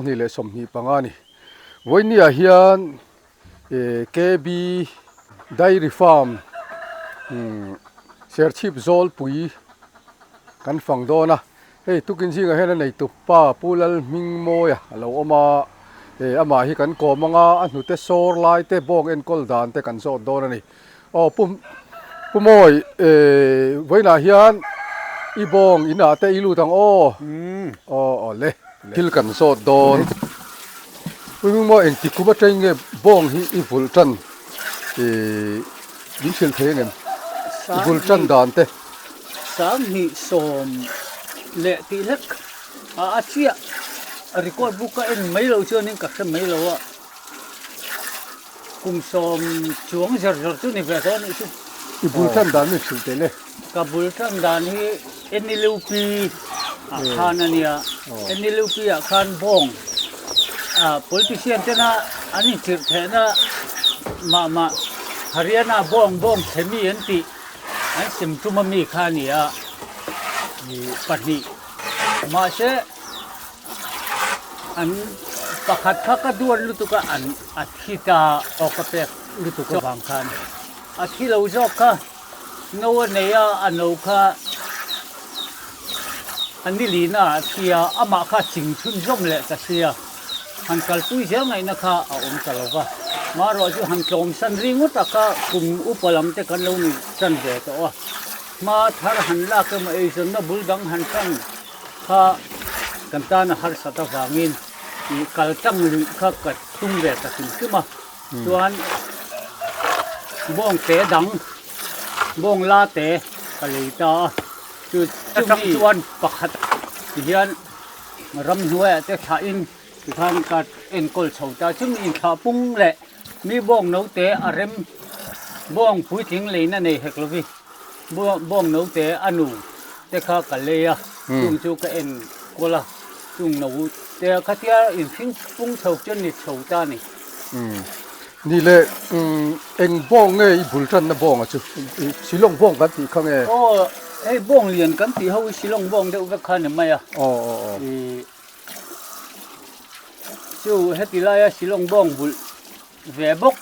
2025 a ni. Vawinia hian KB Dairy Farm Serchhip Zawlpui kan fang dawn a, hei tukin zingah hian a neitu pa Pu Lalhmingmawia a lo awm a, amah hi kan kawm anga a hnute sawr lai te bawng enkawl dan te kan zawt dawn a ni. Aw Pu Pu Mawi vawiinah hian i bawng inah te i lut ang aw. Aw aw le thil kan zawt dawn. Pu Mawi engti kum atang nge bawng hi i vulh tan min hrilh thei angem? I vulh tan dan te. Sanghnih sawm leh tih hlek a chiah record book ka en mai loh chuanin ka hre mai lo a. Kum sawm chuang zar zar chu ni ve tawh a nih chu. I bul tan dan min hrilh teh le. Ka bul tan dan hi NLUP ah khan a nia. NLUP ah khan bawng politician tena an inchirh theihna mah mah Haryana bawng bawng chhe mi an tih an sem tum a mi kha a ni a pahnih mahse An pakhat kha ka duat lutuk a, an a thi ta aw ka pek lutuk avang khan a thi lo zawk kha no a nei a, a no kha a ni lina a thi a, amah kha ching chhunzawm leh ta sia, han kalpui zel ngaihna kha a awm ta lo va, marawh chu han tlawmsan ri ngawt a kha kum upa lam te kan lo ni tan ve tawh a, hma thar han lak emaw eizawnna bul dang han tan. Kha kan tana harsat avangin ih kal tlang luih kha ka tum ve ta hrim hrim a, chuan bawng te dang bawng la te ka lei ta a, chu atang chuan pakhat ti hian ramhnuaiah te thlahin tikhan ka enkawl chho ta, chumi inthlah pung leh mi bawng note a rem bawng puitling leina nei hek lovi. Bawng note a nu te kha ka lei a, chung chu ka en kual a, chung no te khatia inhring pung chho chuan ni chho ta a ni. Ni le, eng bawng nge i bul tanna bawng a chu? Shillong bawng kan tih kha nge? Aw, hei bawng lian kan tih ho hi Shillong bawng deuh vek kha a ni mai a. Aw aw aw. Chu heti laia Shillong bawng bulh Ve bawk,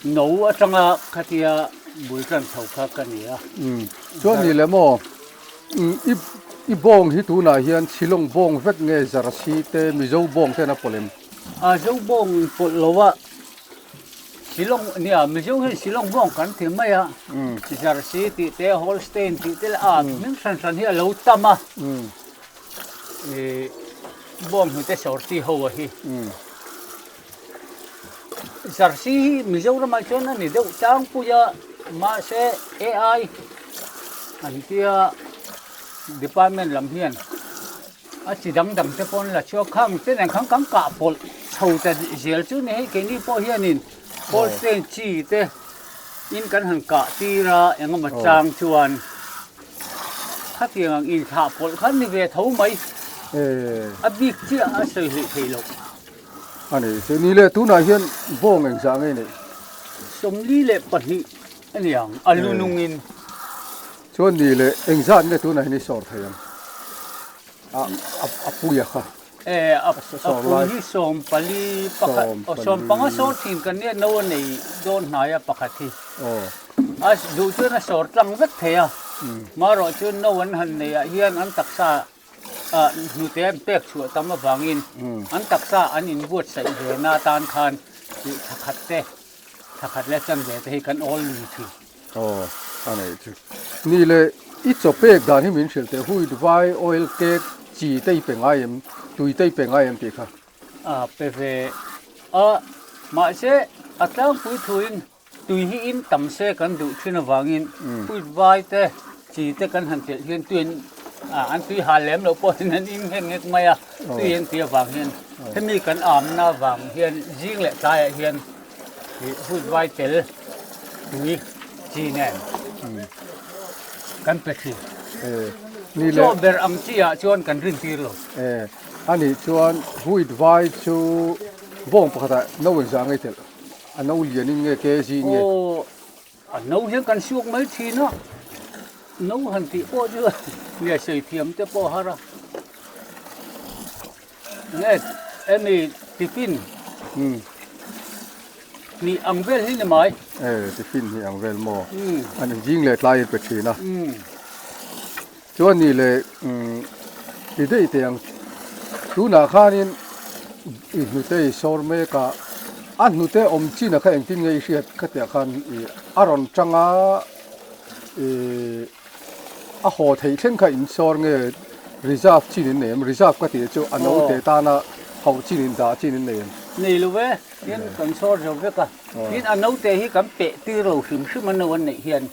no atanga khatia bul tan chho kha ka ni a. Umm, chuan ni le maw, i i bawng hi tunah hian Shillong bawng vek nge Zarasi te Mizo bawng ten a pawlh em? A Zo bawng pawlh lo a, Shillong nia Mizo hian Shillong bawng kan ti mai a, Zarasi tih te Holstein tih te leh a hming hran hran hi a lo tam a, i bawng hnute sawr chi ho a hi. Jersey hi Mizoramah chuan a ni deuh tlangpui a, mahse AI an tia department lam hian a chi dang dang te pawh an la chhuak khang te nen khan kan kah pawlh chho ta zel chu ni hei keini pawh hianin Holstein chi te in kan han kah tir a engemaw chang chuan Khatiang ang inthlah pawlh kha ni ve tho mai. A bik chiah a sawi hleih theih loh. A ni che. Ni le, tunah hian bawng engzah nge neih? 42 a ni ang, a lu nungin. Chuan ni le, engzat nge tunah hian i sawr thei ang? A puia kha. E, a pui hi 14 pakhat, aw 15 sawr thin kan nia no a nei dawn hnai a pakhat hi. A duh chuan a sawr tlang vek thei a, marawh chu no an han nei ah hian an taksa ah hnute an pek chhuah tam avangin an taksa an inbuatsaih ve na atan khan tih thla khat te, thla khat leh chanve te hi kan awl lui thin. Aw, a nei chu. Ni le, i chaw pek dan hi min hrilh teh, wheat vai, oil cake, chi te i pe ngai em, tui te i pe ngai em tih kha? A pe ve a, mahse a tlangpui thuin tui hi in tam se kan duh thin avangin wheat vai te, chi te kan han telh hian tuiin an tui hal lem loh pawhin an in nghet nghet mai a, tui an tui avang hian hemi kan amna avang hian zing leh tlaiah hian Ih wheat vai tel tui chi nen kan pe thin. Chaw ber ang chi ah chuan kan rin tir lo. A nih chuan wheat vai chu bawng pakhat ah no engzah ngei telh? A no lian in nge kg in nge? Aw a no hian kan suak mai thin a, no han tih pawh chu nge sawi thiam te pawh a har a. Nge. Emi tiffin hnih ang vel hi ni mai. E tiffin hnih ang vel maw? An inzing leh tlai in pe thin a. Chuan ni leh ti daih teh ang tunah khanin i hnute i sawr mek a, a hnute awm chin ah kha engtin nge i hriat khatiah khan i a rawn tang a i A haw theih thleng kha in sawr nge reserve chin in nei em? Reserve ka tih chu a naute tana hauh chin in dah chin in nei em? Nei lo ve, tin kan sawr zo vek a, tin a naute hi kan peh tir lo hrim hrim a no an neih hian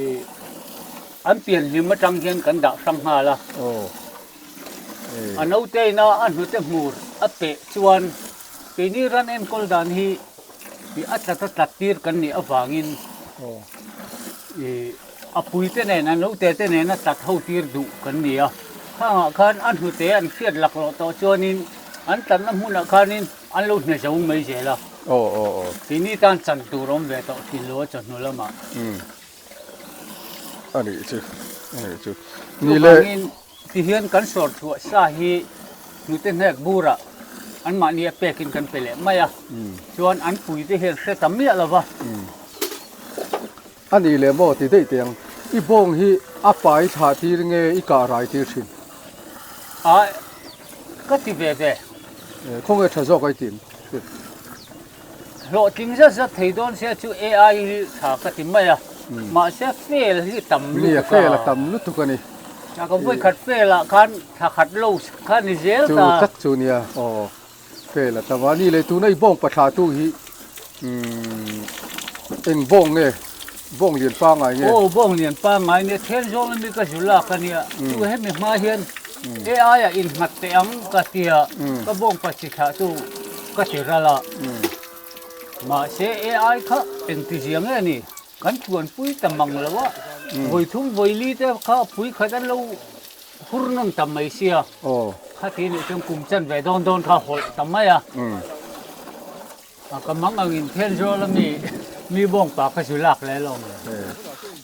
i an pian hlim atang hian kan dah hrang nghal a, a naute ina a hnute hmur a peh chuan keini ran enkawl dan hi i a tlat a tlat tir kan nih avangin i a puite nen a naute te nena tlat ho tir duh kan ni a, khangah khan a hnute an hriat laklawh tawh chuanin an tlatna hmunah khanin an lo hne zo mai zel a, keini tan chan tur awm ve tawh thin lo a chawhnu lamah. A nih chu, a nih chu. Chuvangin Tihian kan sawr chhuah sa hi hnute hnek burah anmahni a pekin kan pe leh mai a, chuan an puite hian hre ta miah lo va. A nih leh maw ti daih teh ang, i bawng hi a pai thlah tir nge i kah rai tir thin? A, ka ti ve ve. Khawnge tha zawk ai tin? Hlawhtling zat zat thei dawn sia chu AI hi tha ka ti mai a, mahse fail hi tam lutuk a. Nia, fail a tam lutuk a ni. Ka vawi khat fail ah khan thla khat lo kha ni zel ta. Chu tak chu nia, aw fail a tam a. Ni leh tuna i bawng pathla tu hi eng bawng nge? Bawng lian pangngai nge? Aw bawng lian pangngai nia, then zawng in mi ka zu lak a nia. Chu hemi hma hian AI ah innghat teh ang ka tia, ka bawng pa chi thlah chu ka ti ral a. Mahse AI kha engtizia nge ni? Kan chuanpui ta mang lo a, vawi thum vawi li te kha pui khat an lo hur nawn ta mai sia. Khati nih chuan kum chan ve dawn dawn kha hawlh ta mai a. A ka mang angin then zawl a mi mi bawng pa kha chu lak leh lo ang.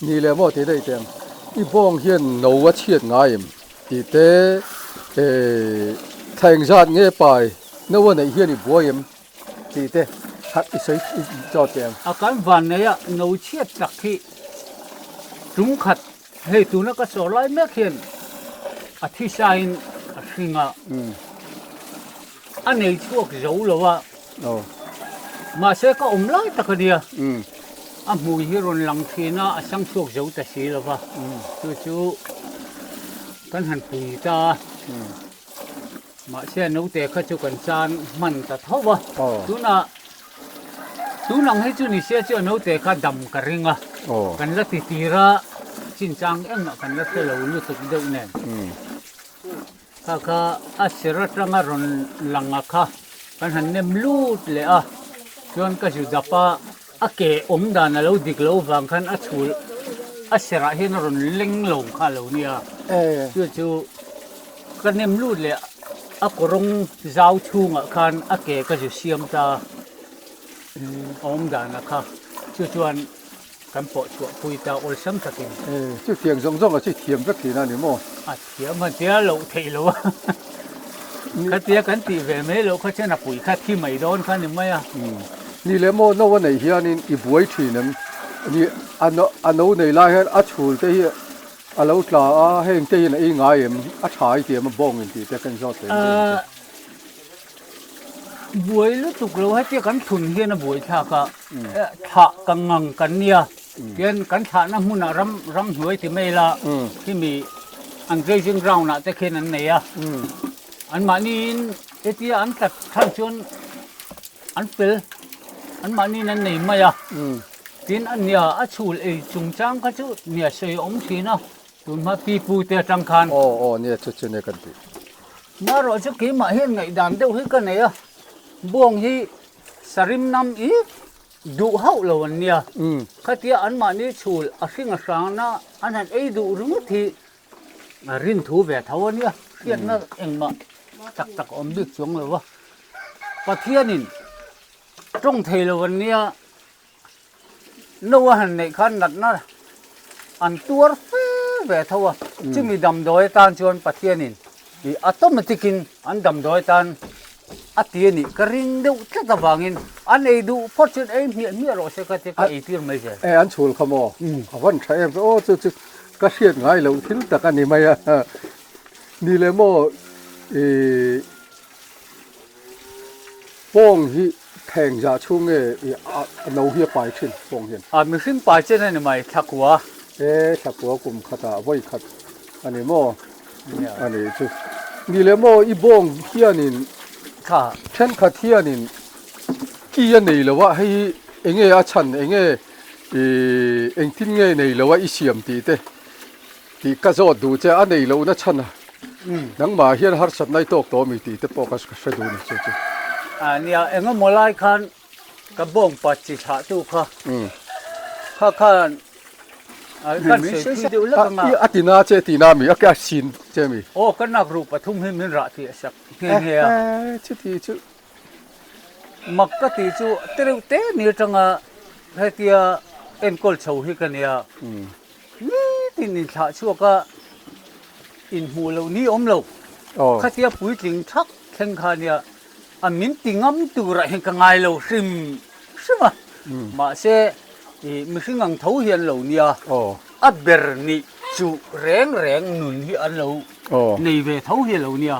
Ni leh maw tih daih teh ang. I bawng hian no a chhiat ngai em tih te thla engzat nge pai no a neih hian i buai em tih te kha i sawi i zawt teh ang. A kan van nei a no chhiat tak hi tum khat hei tuna ka sawr lai mek hian a thisa in a hring a. A nei chhuak zo lo a, mahse ka awm lai tak a nia, a hmui hi rawn lang thin a, a sang chhuak zo ta si lo va, chu chu kan han pui ta a, mahse a naute kha chu kan chan hman ta tho va, tunah tun ang hi chu ni se chu a naute kha dam ka ring a, kan la ti tir a, chinchang engmah kan la hre lo lutuk deuh nen. Kha kha a sir atanga rawn lang a kha kan han nem lut leh a, chuan ka zu dap a, a ke awm dan a lo dik loh vang khan a chhul a sirah hian a rawn leng lo kha a lo nia, chu chu ka nem lut leh a kawrawng zau chhungah khan a ke ka zu siam ta a awm dan a kha chu chuan. Kan pawh chhuah pui ta awlsam takin. E, chutiang zawng zawng a chi thiam vek thin a ni maw? A thiam a tia loh theih lo a. Khatia kan tih ve mai loh kha chuan a pui kha thi mai dawn kha ni mai a. Ni leh maw no a neih hianin i buai thin em? Ni, a no a no nei lai hian a chhul te hi a lo tla a, heng te hian a ei ngai em? A tha i ti em? A bawng in tih te kan zawt leh mai ang che. Buai lutuk lo hetia kan thun hian a buai thlak a, thlah ka ngang kan nia, tian kan thlahna hmunah ram ramhnuai ti mai la khimi an grazing ground ah te khian an nei a, anmahniin hetia an tlat than chuan an fel anmahniin an nei mai a, tin a nia a chhul ei chungchang kha chu nia sawi a awm thin a, tunhma pi pu te atang khan. Aw aw nia chu chu nia kan tih. Marawh chu keimah hian ngaihdan deuh hi ka nei a, Buang hi sarim nam i duh hauh lo an nia. Khatia anmahni chhul a hring a hrangna an han ei duh ringawt hi a rin thu ve tho a nia, hriatna engmah tak tak a awm bik chuang lo va. Pathianin tawng thei lo an nia. No a han neih khan natna an tuar fe ve tho a, chumi damdawi atan chuan Pathianin. I automatic in an damdawi atan a ti a nih ka ring deuh tlat avangin an ei duh phawt chuan ei hmiah hmiah rawh se ka tia ka ei tir mai zel. E an chhul kha maw? A van tha em aw chu chu ka hriat ngai loh thil tak a ni mai a. Ni leh maw i pawng hi theng zah chhung nge i a no hi a pai thin pawng hian? A mihring pai chen a ni mai thlakua. E thlakua kum khatah vawi khat a ni maw? A nih chu. Ni leh maw i bawng hianin Kha. Thenkhat hianin ki a nei lo a, hei hi enge a chhan enge ih engtin nge nei lo a i siam tih te tih ka zawt duh che a nei lohna chhan a nangmah hian harsatna i tawk tawh ami tih te pawh ka hre duh a ni chu chu. A nia engemaw lai khan Ka bawng pa chi thlah tu kha kha khan kan sawi pui deuh lek anga. A ti na che ti na mi a ke a sin che mi. Aw ka nak ruh pathum hi min rah tih a sak nghe nghe a. Chuti chu. Mak ka tih chu tereuh te ni atanga hetia enkawl chho hi ka nia. Nitin inthlah chhuak a inhmuh loh ni awm lo. Khatia puitling thak thleng kha nia. A min ti ngam turah hian ka ngai lo hrim hrim a, mahse ih mihring ang tho hi an lo nia, a ber nih chu reng reng nun hi an lo nei ve tho hi a lo nia.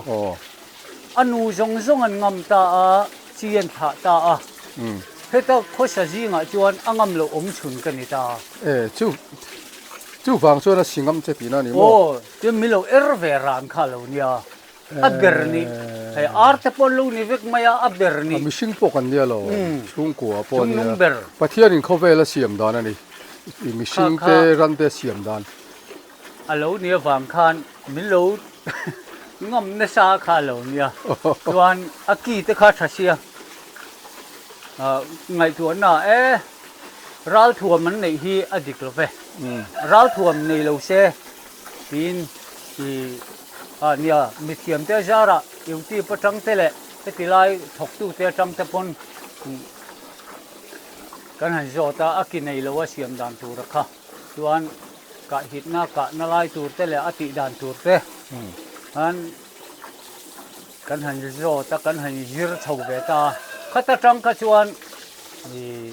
A nu zawng zawng an ngam ta a, chi an thlah ta a, heta khawsa zingah chuan a ngam loh awm chhun ka ni ta. E, chu chuvang chuan a si ngam che tihna a ni maw? Aw, chuan min lo er ve ran kha a lo nia. A ber ni. Hei ar te pawh an lo ni vek mai a, a ber ni. A mihring pawh kan nia lo, chhungkua pawh a nia. Pathianin khawvel a siam dan a ni, i mihring te ran te siam dan. A lo ni avang khan min lo ngam nasa kha a lo nia. Chuan a ki te kha tha sia ngaihtuahna e ralthuam an neih hi a dik lo ve. Ralthuam nei lo se tiin i Ah nia, mithiamte a zarah YouTube atang te leh heti lai thawktute atang te pawn kan han zawt a, a ki nei lo a siam dan tur a kha. Chuan kah hitna kahna lai tur te leh a tih dan tur te khan kan han zawt a, kan han zir chho ve ta a. Khat atang kha chuan ih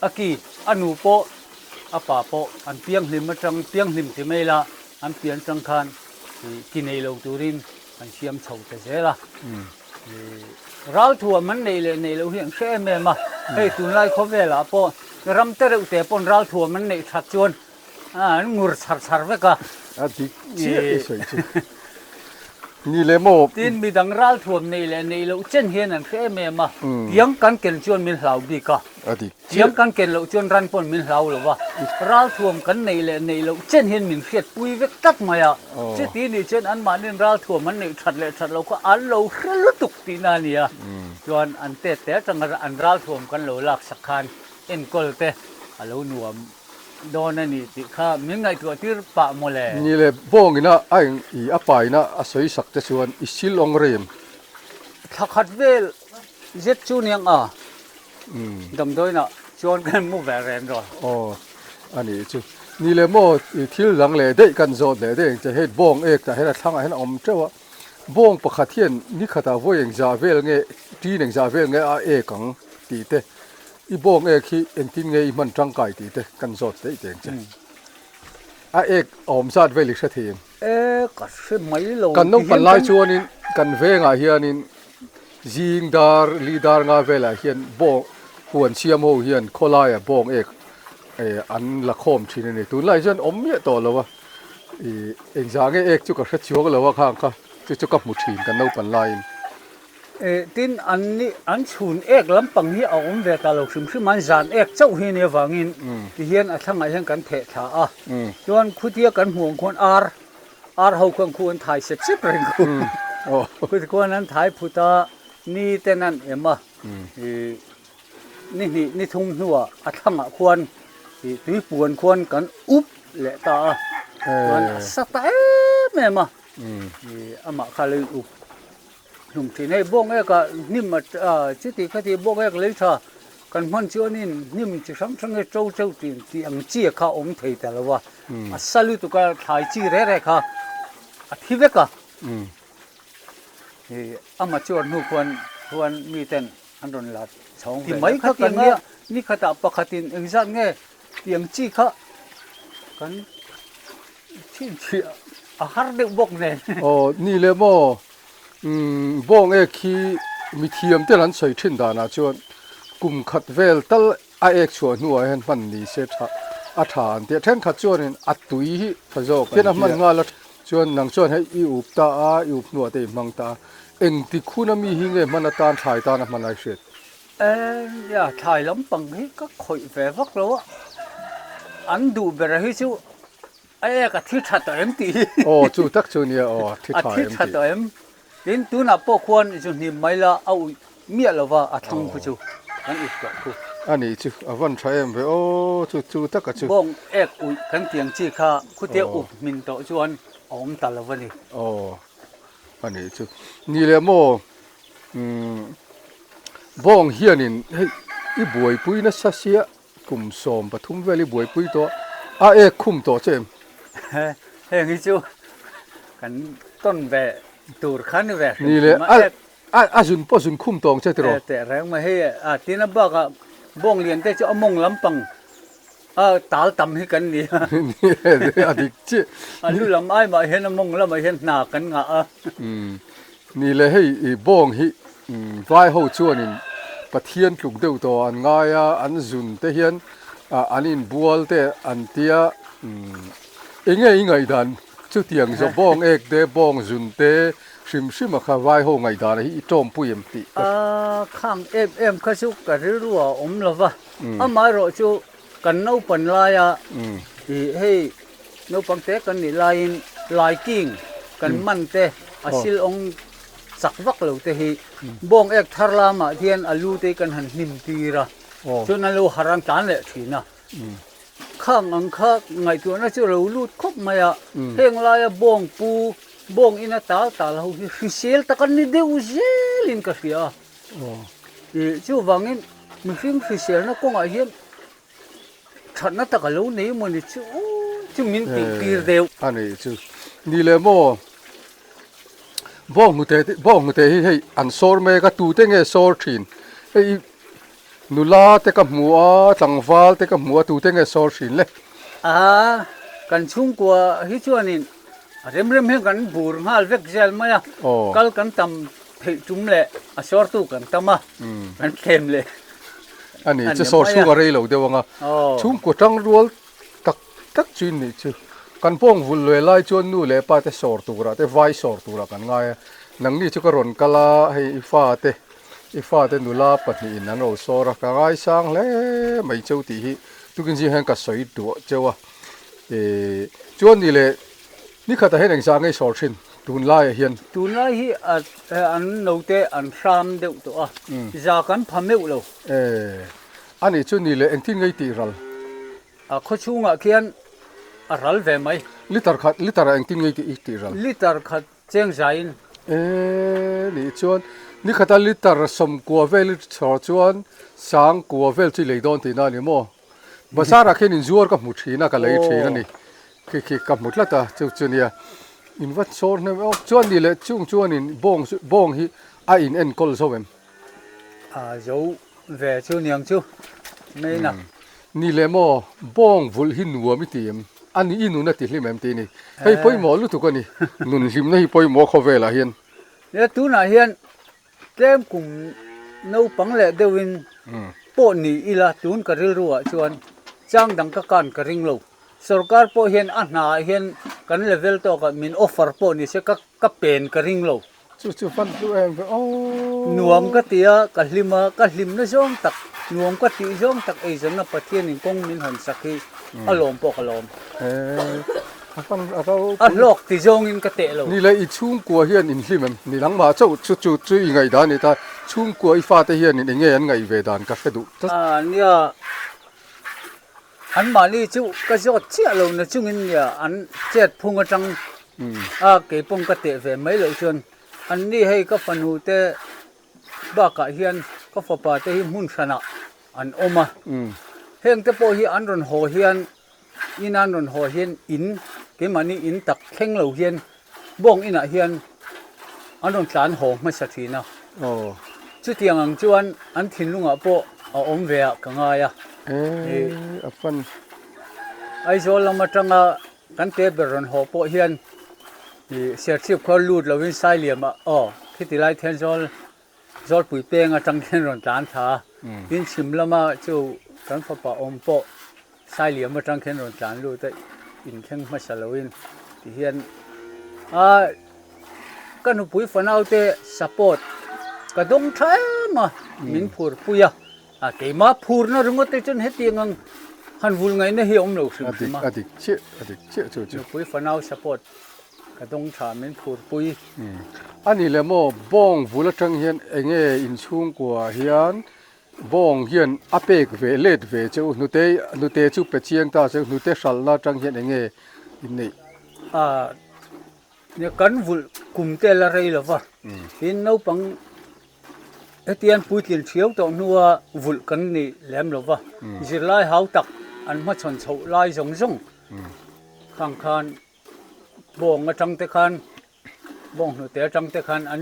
a ki a nu pawh a pa pawh an pianghlim atang pianghlim ti mai la An pian chang khan ki nei lo turin an siam chho ta zel a. Ralthuam an neih leh neih loh hi an hre em em a. Hei tunlai khawvelah pawh ram te reuh te pawn ralthuam an neih that chuan an ngur chhar chhar vek a. A dik chiah i sawi chu. Ni leh maw? Tin, midang ralthuam neih leh neih loh chen hian an hre em em a. Tiang kan ken chuan min hlau bik a. A dik chiah. Tiang kan ken loh chuan ran pawn min hlau lo va, ralthuam kan neih leh neih loh chen hian min hriat pui vek tlat mai a. Chuti nih chuan anmahniin ralthuam an neih that leh that loh kha an lo hre lutuk tihna a ni a. Chuan an tet te atanga an ralthuam kan lo laksak khan enkawl te a lo nuam dawn a ni tih kha min ngaihtuah tir pah mawle. Ni le, bawngina a eng i a paina a sawi sak te chuan i sil awng rem. Thla khat vel zet chu niang a. Damdawiinah chuan kan mu ve reng rawh. Aw, a nih chu. Ni leh maw i thil dang leh daih kan zawt leh daih ang che. Hei bawng ek tah hian a thlangah hian a awm teuh a. Bawng pakhat hian ni khatah vawi engzah vel nge, ṭin engzah vel nge a ek ang tih te, i bawng ek hi engtin nge i hman tangkai tih te kan zawt daih teh ang che. A ek a awm zat vel i hre thei em? E, ka hre mai lo. Kan naupang lai chuanin kan vengah hianin zing dar li dar nga velah hian bawng huan siam ho hian khawlaia bawng ek eh an la khawm thin a ni. Tunlai chuan awm miah tawh lo a, ih engzah nge ek chu ka hre chuang lo a khang kha chu chu ka hmu thin kan naupang laiin. Eh, tin an ni an chhun ek lampang hi a awm ve ta lo hrim hrim a, an zan ek chauh hi a nih avangin tihian a thlangah hian kan theh thla a, chuan khutia kan hmuh ang khuan ar ar ho khuan khu an thai sep sep reng khu khuti khuan an thai phut a, ni ten an em a, ih ni hnih ni thum hnuah a thlangah khuan ih tui puan khuan kan up leh ta a, chuan a sa ta em em a, ih amah kha lo in up. Hlum thin hei bawng ek ah hnim a chuti khati bawng ek lei tha kan hman chuanin hnim chi hrang hrang hi to teuh tih tih ang chi kha a awm thei ta lo a, a sa lutuk a thlai chi reh reh kha a thi vek a. I a mature hnu khuan khuan mi ten an rawn la chhawng ve mai kha kan nia ni khatah pakhatin engzat nge tiang chi kha kan chhinchhiah a har deuh bawk nen. Aw ni le maw umm bawng ek hi mithiam ten an sawi thin danah chuan kum khat vel tal A ek chhuah hnuah hian hman ni se tha a tha an ti a, thenkhat chuanin a tui hi tha zawk an ti a. Hman nghal a chuan nang chuan hei i up ta a, i up hnuah te i hmang ta a, engtik hun a mi hi nge hman atan thlai tan a hman ai hriat? Nia, thlai lampang hi ka khawih ve vak lo a, an duh ber hi chu a ek a thi tha tawh em tih hi. Aw chu tak chu nia aw a thi tha em tih. A thi tha tawh em? Tin, tunah pawh khuan zu hnim mai la a uih miah lova a thlang khu chu kan up tawh khu. A nih chu, a van tha em ve aw, chu chu taka chu. Bawng ek uih kan tiang chi kha khutia up hmin tawh chuan a awm ta lo a ni. Aw, a nih chu. Ni leh maw, umm, bawng hianin hei i buaipui nasa sia kum 13 vel i buaipui tawh a, a ek khum tawh che em? Heng hi chu kan tawn ve tur kha ni ve hrim hrim a, ek. A a zun pawh zun khum tawng che tiraw? Teh reng mai hei a tin a bakah bawng lian te chu a mawng lampang a tal tam hi kan ni a. A dik chiah. A lu lam ai mah hian a mawng lamah hian hna kan ngah a. Ni le hei i bawng hi Vai ho chuanin Pathian tluk deuh tawh an ngai a, an zun te hian an inbual te an tia enge i ngaihdan chutiang zawh bawng ek te bawng zun te hrim hrim a kha vai ho ngaihdan hi i tawmpui em tih ka A khang em em kha chu ka rilru a awm lo va, amaherawh chu kan naupan laia ih hei naupang te kan nih laiin laiking kan man te a silawng Chak vak lo te hi bawng ek thar lamah hian a lu te hi kan han hnim tir a, chuan an lo har an tlan leh thin a. Khang ang kha ngaihtuahna chu a lo lut khawp mai a, heng laia bawng pu, bawng ina tal tal ho hi hrisel tak an ni deuh zelin ka hria a. Ih chuvangin mihring hriselna kawngah hian thatna tak a lo nei mawni chu chu min tih tir deuh. A nih chu. Ni leh maw? Bawnghnute te bawnghnute hi hei an sawr mek a tute nge sawr thin hei nula te ka hmu a tlangval te ka hmu a tute nge sawr thin le. A kan chhungkua hi chuanin a rem rem hian kan bur nghal vek zel mai a kal kan tam theih tum leh a sawrtu kan tam a kan thlem leh a ni chu sawr chhung a rei lo deuh ang a chhungkua tangrual Tak tak chu in nih chu. Kan pawng vulh luai lai chuan nu leh pa te sawr turah te vai sawr turah kan ngai a. Nangni chu ka rawn kal a, hei i fa te, i fa te nula pahnihin an ro sawr a, ka ngaisang hle mai cheu tih hi tukin zing hian ka sawi duah cheu a. Ih chuan ni leh nikhatah hian engzah nge i sawr thin tunlaiah hian? Tunlai hi an naute an hram deuh tawh a, za kan pha meuh lo. E a nih chu ni leh engtin nge i tih ral? A khaw chhungah khian a ral ve mai. Liter khat, liter ah engtin nge i tih ral? Liter khat cheng zaiin. E nih chuan ni khata liter 90 vel i chhawr chuan 90 vel chu i lei dawn tihna a ni maw? Bazar ah khian inzuar ka hmu thin a, ka lei thin a ni. Khi khi ka hmu tlat a, chu chu nia. In va chhawr hnem em aw. Chuan ni leh chung chuanin bawng chu bawng hi a in enkawl zo em? A zo ve chu niang chu main a. Ni leh maw, bawng vulh hi nuam i ti em? A ni i nun a ti hlim em tih a ni. Hei pawimawh lutuk a ni. Nun hlimna hi pawimawh khawvelah hian. Nia tunah hian tlem kum naupang leh deuhin pawh ni ila tun ka rilru ah chuan chang dang ka kan ka ring lo. Sorkar pawh hian a hna ah hian kan level tawkah min offer pawh ni se ka ka pen ka ring lo. Chu chu fan hlu em ve aw. Nuam ka ti a, ka hlim a, ka hlimna zawng tak, nuam ka tih zawng tak eizawnna Pathianin kawng min hawn sak hi a lawm pawh ka lawm. A fan a ro. A hlawk ti zawngin ka teh lo. Ni le i chhungkua hian in hlim em? Ni nangmah chauh chu chu chu i ngaih dan a ni ta. Chhungkua i fate hianin eng nge an ngaih ve dan ka hre duh tlat. A nia. Anmahni chu ka zawt chiah lo na chungin nia an chet phung atang a keipawng ka teh ve mai loh chuan anni hei ka fanu te bakah hian ka fapa te hi hmun hranah an awm a, heng te pawh hi an rawn haw hian in an rawn haw hian in keimahni in tak thleng lo hian bawng inah hian. an rawn tlan haw hmasa thin a. Chutiang ang chuan an thinlungah pawh a awm ve ah ka ngai a. Aizawl lam atanga kan te ber rawn haw pawh hian Serchhip khua lut lovin Sailiamah aw khiti lai Thenzawl Zawlpui peng atang hian rawn tlan thla a, tin chhim lama chu kan fapa awm pawh Sailiam atang khian rawn tlan lut a, inthleng hmasa loin ti hian a ka nupui fanaute support ka dawng tha em a, min phur pui a, a keimah phurna ringawt te chuan hetiang ang han vul ngaihna hi a awm lo hrim hrim a, nupui fanau support Ka dawng tha min phur pui. A ni le maw, bawng vul atang hian enge inchhungkua hian bawng hian a pek ve let ve che u, hnute hnute chu pe chiang ta che u, hnute hralhna atang hian enge in neih? A nia kan vulh kum te la rei lo va, tin naupang hetiang puitlin thiau tawh hnua vulh kan ni lem lo va, zirlai hau tak an hmachhawn chhoh lai zawng zawng khang khan Bawng atang te khan bawng hnute atang te khan an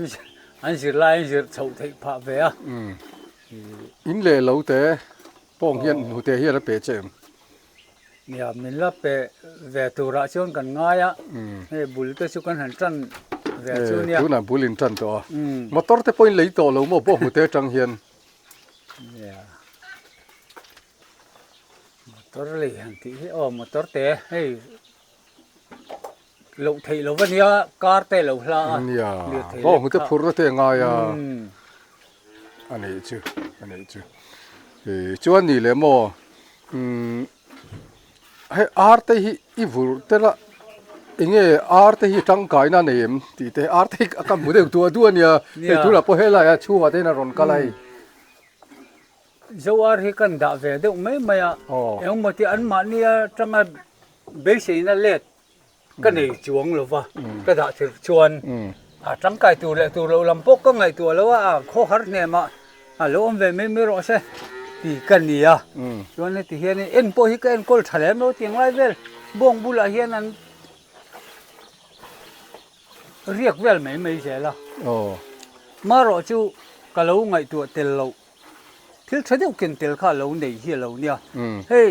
an zirlai an zir chhoh theih phah ve a. In leh lo te bawng hian hnute hian a pe che em? Nia min la pe ve turah chuan kan ngai a, hei bul te chu kan han tan ve chu nia. Tunah bul in tan tawh a, motor te pawhin lei tawh lo maw bawng hnute atang hian? Nia. Motor lei han tih hi aw motor te hei loh theih lo va nia car te lo hla a nia aw hmu te phurna te a ngai a a nih chu a nih chu ih chuan nih leh maw umm hei ar te hi i vur tel a enge ar te hi tangkaina a nei em tih te ar te hi ka hmu deuh duah duah a nia hei tunah pawh helai ah chhungah te hian a rawn kal a hei. Zoar hi kan dah ve deuh mai mai a, engemaw tih anmahni atanga beiseina let ka nei chuang lo va, ka dah thir chuan a tangkai tur leh tur loh lam pawh ka ngaihtuah lo a, a khaw har hnemah a lo awm ve mai mai rawh se tih ka ni a, chuan heti hian en pawh hi ka enkawl tha lem lo tiang lai vel bawng bulah hian an riak vel mai mai zel a, marawh chu ka lo ngaihtuah tel loh. Thil tha deuh ken tel kha a lo nei hi a lo nia. Hei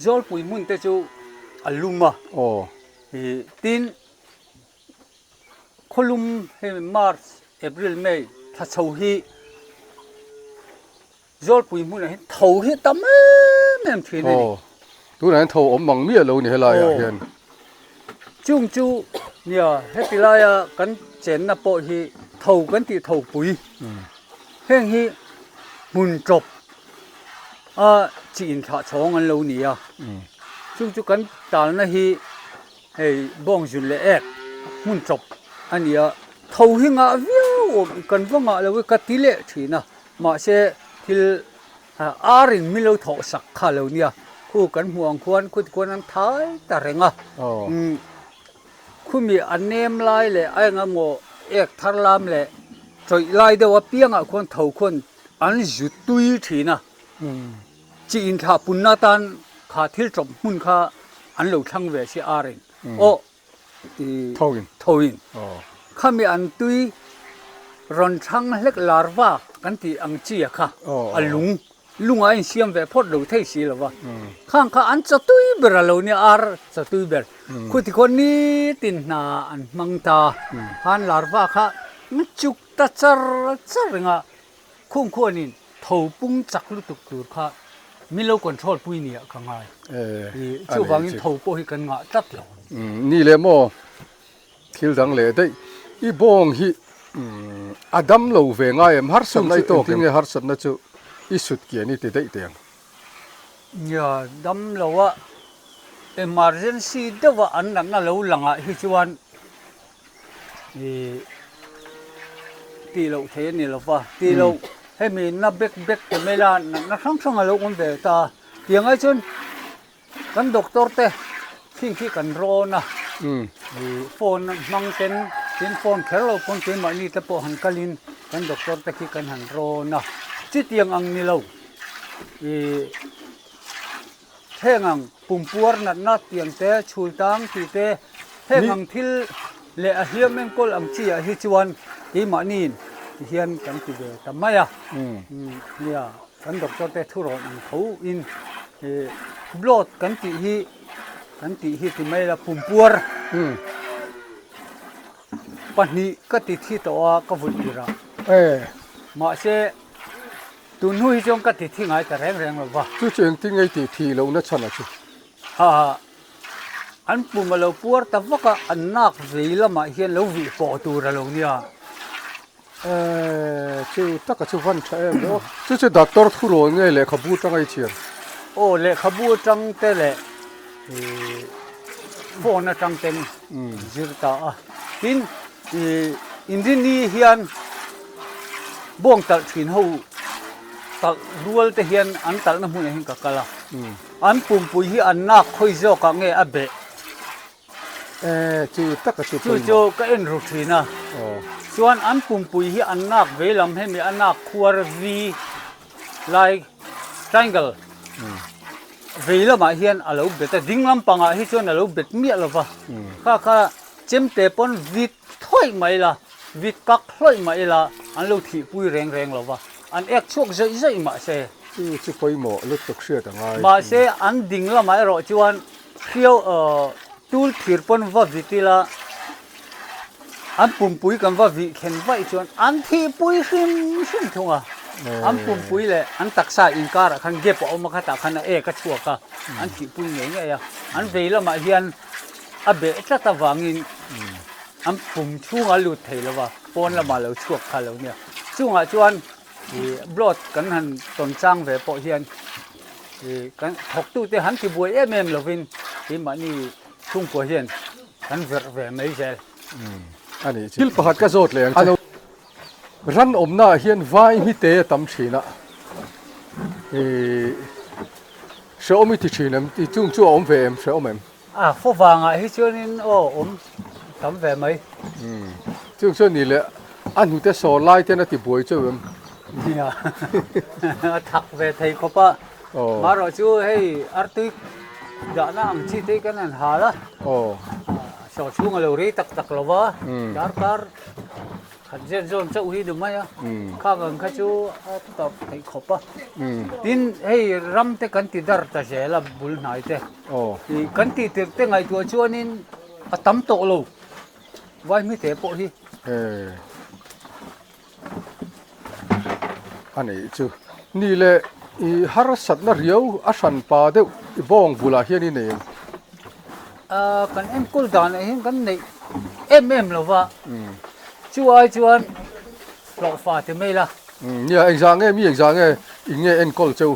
Zawlpui hmun te chu a lum a. Ih tin khawlum hei March, April, May thla chho hi Zawlpui hmunah hian tho hi a tam em em thin a ni. Tunah hian tho awm mang miah lo ni helaiah hian. Chung chu nia heti laia kan chenna pawh hi tho kan tih tho pui. Heng hi hmun tawp a chi inthlah chhawng an lo ni a. Chung chu kan talna hi hei bawngzun leh ek hmun tawp a ni a. Tho hi ngah viau awm kan va ngah lo i ka ti leh thin a. Mahse thil Ar in min lo thawh sak kha lo nia, khu kan hmuh ang khuan khuti khuan an thai ta reng a, khumi a nem lai leh a eng emaw ek thar lam leh chawih lai deuh apiangah khuan tho khuan an zu tui thin a, chi inthlah punna atan kha thil tawp hmun kha an lo thlang ve si ar in aw. Thoin. Khami an tui rawn thang hlek larva kan tih ang chi a kha a lung lungah a insiam ve phawt lo thei si lo va. Khang kha an chaw tui ber a lo nia ar chaw tui ber. Khuti khaw nitin hna an hmang ta. Khan larva kha chuk ta char char reng a. Khung khuanin tho pung chak lutuk tur kha min lo control pui nia ka ngai. Chuvangin tho pawh hi kan ngah tlat lo. Ni leh maw thil dang leh daih. I bawng hi a dam lo ve ngai em? Harsatna i tawk em? Engtin nge harsatna chu i sut kian i ti daih teh ang? Nia, dam lo a emergency deuha an natna lo langah hi chuan Ih tih loh thei a ni lo va, tih loh hemi na bek bek te mai la natna hrang hrang a lo awm ve ta. Tiang ai chuan kan doctor te khing khi kan rawn a, ih phone hmang ten tin phone kher lo pawn keimahni te pawh han kalin kan doctor te khi kan han rawn a, chutiang ang ni lo ih. Heng ang pumpuar natna tiang te, chhul tang tih te, heng ang thil. Leh a hliam enkawl ang chi ah hi chuan keimahniin ti hian kan ti ve ta mai a. Nia, kan doctor te thurawn ang tho in blood kan tih hi kan tih hi ti mai la pumpuar pahnih ka ti thi tawh a ka vulh tir a. Mahse tun hnu hi chuan ka ti thi ngai ta reng reng lo va. Chu chu engtin nge i tih thih lohna chhan a chu? Ha ha. An pum a lo puar ta vak a, an nak vei lamah hian lo vih pawh tur a lo nia. Eee, chu taka chu van tha em aw. Chu chu doctor thu rawn nge lehkhabu atanga i chhiar? Aw, lehkhabu atang te leh ih phone atang ten zir ta a. Tin, ih inrini hian bawng talh thin ho talh rual te hian an talhna hmunah hian ka kal a. An pumpui hi an nak khawi zawkah nge a beh? Eh, chu taka chu Chu chu ka en ru thin a. Chuan an pumpui hi an nak vei lam hemi a nak khuar vi lai triangle vei lamah hian a lo bet a, ding lampangah hi chuan a lo bet miah lo va. Kha kha chemte pawn vit thawih mai la, vit kak hlawih mai la an lo thihpui reng reng lo va, an ek chhuak zawih zawih mahse. Chu chu pawimawh lutuk hriat a ngai. Mahse an ding lamah erawh chuan hriau tul thir pawn va vit ila an pumpui kan va vih thlen vaih chuan an thihpui hrim hrim thung a. An pumpui leh an taksa inkarah khan gap a awm a khatah khan a ek a chhuak a, an thihpui ngei ngei a. An vei lamah hian a beh tlat avangin an pum chhungah a lut thei lo va, pawn lamah lo chhuak kha lo nia. Chungah chuan Ih blood kan han tawn chang ve pawh hian ih kan thawktute han ti buai em em lovin keimahni chhungkua hian kan verh ve mai zel. A nih chu. Thil pakhat ka zawt leh ang che. Ran awmna ah hian vai hi te a tam thin a. Ih hrehawm i ti thin em? Tih chung chu a awm ve em? Hrehawm em? A khaw vangah hi chuanin aw awm tam ve mai. Umm chung chuan ni leh a hnute sawr lai ten a ti buai chauh em? Nia a thak ve thei khawp a. Marawh chu hei artui dahna ang chi te hi kan han hal a. Sawr chhung a lo rei tak tak lo va darkar Khat zet zawn chauh hi duh mai a, khak ang kha chu a tawp theih khawp a. Tin, hei ram te kan ti dar ta zel a bul hnai te. Ih kan tih tirh te ngaihtuah chuanin a tam tawh lo vaihmite pawh hi. A neih chu ni leh i harsatna riau a hran pa deuh i bawng bulah hian i nei em? Ahh kan enkawl danah hian kan neih em em lo va, chu ai chuan hlawhfa ti mai la. Nia engzah nge mi engzah nge eng nge enkawl cheu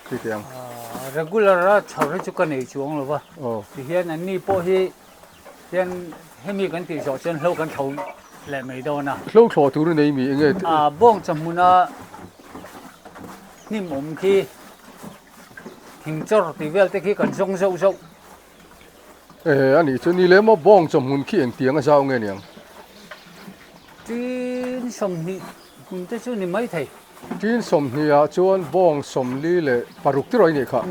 ti teh ang? Ahh regular a chhawr hi chu ka nei chuang lo va, tihian anni pawh hi Hian hemi kan tih zawh chuan hlo kan thlo leh mai dawn a. Hlo thlawh tur i nei mi enge? A bawng chawhmuna hnim awm khi thing chawr tih vel te khi kan zawng zauh zauh. E a nih chu ni lem aw bawng chawhmun khi engtiang a zau nge niang? Tin 20 hmun te chu ni mai thei. Tin 20 ah chuan bawng 46 tiraw i nih kha.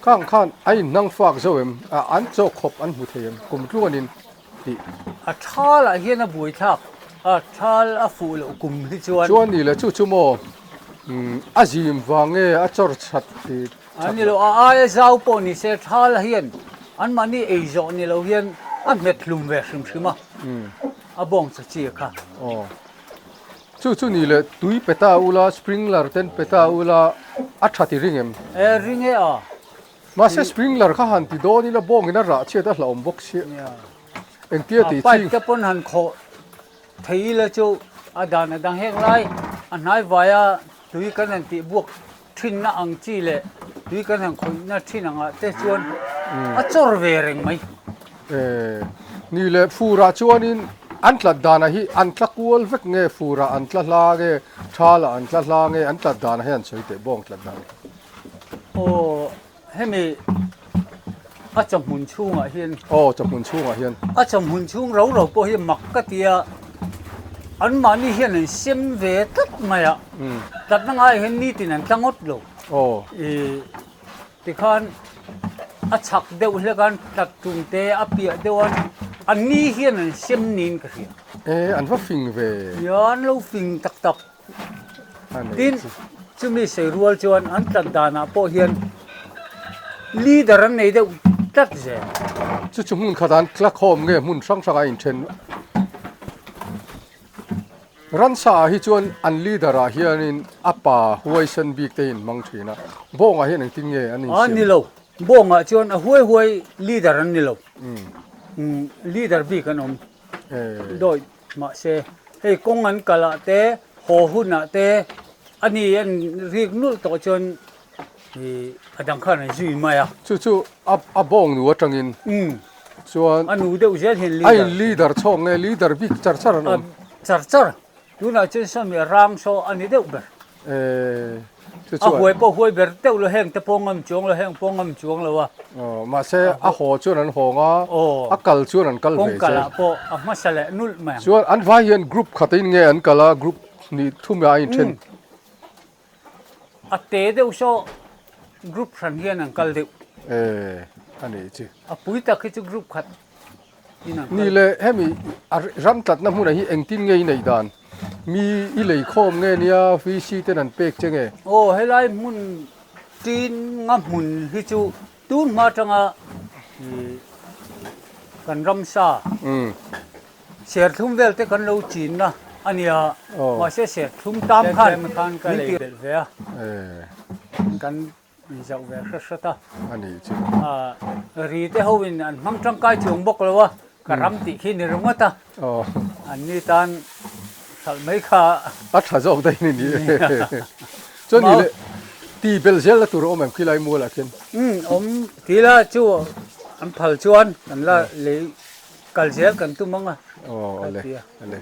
Khang khan a inhnang fak zo em? An chaw khawp an hmu thei em? Kum tluanin tih. A thal ah hian a buai thlak. A thal a fuh loh kum hi chuan. Chuan ni le chu chu maw a zim vang nge a chawr that tih. An ni lo, a aia zau pawh ni se thal hian anmahni ei zawh ni lo hian a hmet hlum ve hrim hrim a, a bawng cha chi kha. Aw. Chu chu ni le tui pe ta ula, sprinkler ten pe ta ula a tha ti ring em? E ring e a. Mahse sprinkler kha han ti dawn ila bawngin a rah chhiat a hlauhawm bawk sia. Engtia tih chi? Pipe te pawn han khawh thei ila chu a dan a dang heng lai a hnai vaia tui kan han tih buak Thinna ang chi leh tui kan han khawihna thin angah te chuan a chawr ve reng mai. E, ni leh furah chuanin an tlat danah hi an tla kual vek nge furah an tla hla nge thalah an tla hla nge an tlat danah hian sawi teh bawng tlat dan. Aw, hemi a chawhmun chhungah hian. Aw, chawhmun chhungah hian. A chawhmun chhung ro ro pawh hi mak ka ti a, anmahni hian an sem ve tlat mai a, tlatna ngaiah hian nitin an tla ngawt lo. Aw. Ih, tikhan a chhak deuh hlek an tlat tum te, a piah deuh an. An ni hian an sem niin ka hria. E, an va fing ve. Nia, an lo fing tak tak. Tin, chumi sawi rual chuan an tlat danah pawh hian leader an nei deuh tlat zel. Chu chu hmun khat an tla khawm nge hmun hrang hrangah inthen. Ransa ah hi chuan an leader ah hianin a pa huaisen bik te in hmang thin a, bawngah hian engtin nge an insiam? A ni lo, bawngah chuan a huai huai leader an ni lo, leader bik an awm dawi mahse hei kawng an kal ah te haw hun ah te a ni an rik nulh tawh chuan Ih a dang khan an zui mai a. Chu chu a bawng nu atangin chuan a nu deuh zel hian leader. A in leader chhawk nge leader bik char char an awm. Char char tunah chuan sawmi a rang saw a ni deuh ber. Eh chu chu a huai pawh huai ber deuh lo heng te pawh ngam chuang lo heng pawh ngam chuang lo a. Aw mahse a haw chuan an hawng a a kal chuan an kal ve zel. Kawng kalah pawh a hmasa leh nulh mai ang. Chuan an vai hian group khatin nge an kal a group hnih thum ah a inthen. A te deuh saw group hran hian an kal deuh. E, a nih chi. A pui tak hi chu group khat in an kal. Ni le, hemi a ram tlatna hmunah hi engtin nge i neih dan? Mi i lei khawm nge nia VC ten an pek che nge? Aw, helai hmun tin nga hmun hi chu tun hma atanga kan ramsa Serthlum vel te kan lo chinna a nia, mahse serthlum tam khan min ti belh ve a, kan inzauh ve hret hret a. Ri te ho in an hmang tangkai chuang bawk lo a, ka ram tih khi ni ringawt a, an ni tan hralh mai kha. A tha zawk daih ni ni e. Chuan ni leh ti belh zel na tur a awm em khilai mualah khian? Umm awm ti la chu an phal chuan kan la lei Kal zel kan tum ang a. Aw ale ale.